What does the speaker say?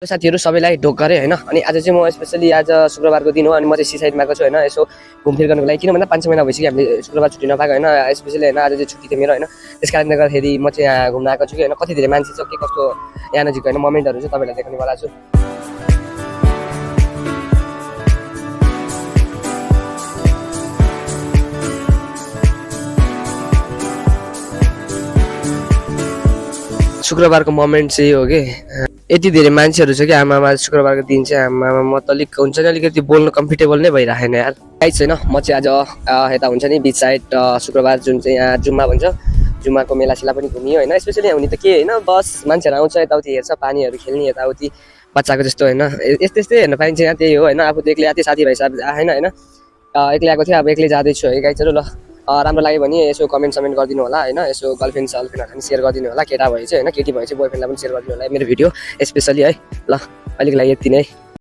साथीहरू सबैलाई ढोक गरेँ होइन। अनि आज चाहिँ म स्पेसली आज शुक्रबारको दिन हो अनि म चाहिँ सी साइडमा आएको छु होइन। यसो घुमफिर गर्नुको लागि, किन भन्दा 5-6 महिना भइसक्यो हामीले शुक्रबार छुट्टी नपाएको होइन। स्पेसली होइन आज चाहिँ छुट्टी थियो मेरो होइन। त्यस कारणले गर्दाखेरि म चाहिँ यहाँ घुम्न आएको छु कि होइन। कति धेरै मान्छे छ, के कस्तो यहाँ नजिक होइन मोमेन्टहरू चाहिँ तपाईँलाई देखाउनेवाला छु। शुक्रबारको मोमेन्ट चाहिँ हो कि यति धेरै मान्छेहरू छ कि आमामा शुक्रबारको दिन चाहिँ आमामा म त अलिक हुन्छ नि अलिकति बोल्नु कम्फर्टेबल नै भइरहेन यार। गाइस छैन म चाहिँ आज यता हुन्छ नि बिच साइड शुक्रबार जुन चाहिँ यहाँ जुम्मा भन्छ, जुम्माको मेलासिला पनि घुमियो होइन। स्पेसली यहाँ हुने त के होइन, बस मान्छेहरू आउँछ यताउति हेर्छ, पानीहरू खेल्ने यताउति बच्चाको जस्तो होइन। यस्तै हेर्न पाइन्छ यहाँ, त्यही हो होइन। आफू त एक्लै आएको थिएँ, साथीभाइ साथ आएन होइन। एक्लै आएको थिएँ, अब एक्लै जाँदैछु है गाइसहरू। ल राम्रो लाग्यो भने यसो कमेन्ट समेन्ट गरिदिनु होला होइन। यसो गर्लफ्रेन्ड सलफ्रेन्डहरूलाई पनि सेयर गरिदिनु होला, केटा भए चाहिँ होइन, केटी भए चाहिँ बोयफ्रेन्डलाई पनि सेयर गरिदिनु होला मेरो भिडियो स्पेसली है। ल अहिलेको लागि यति नै।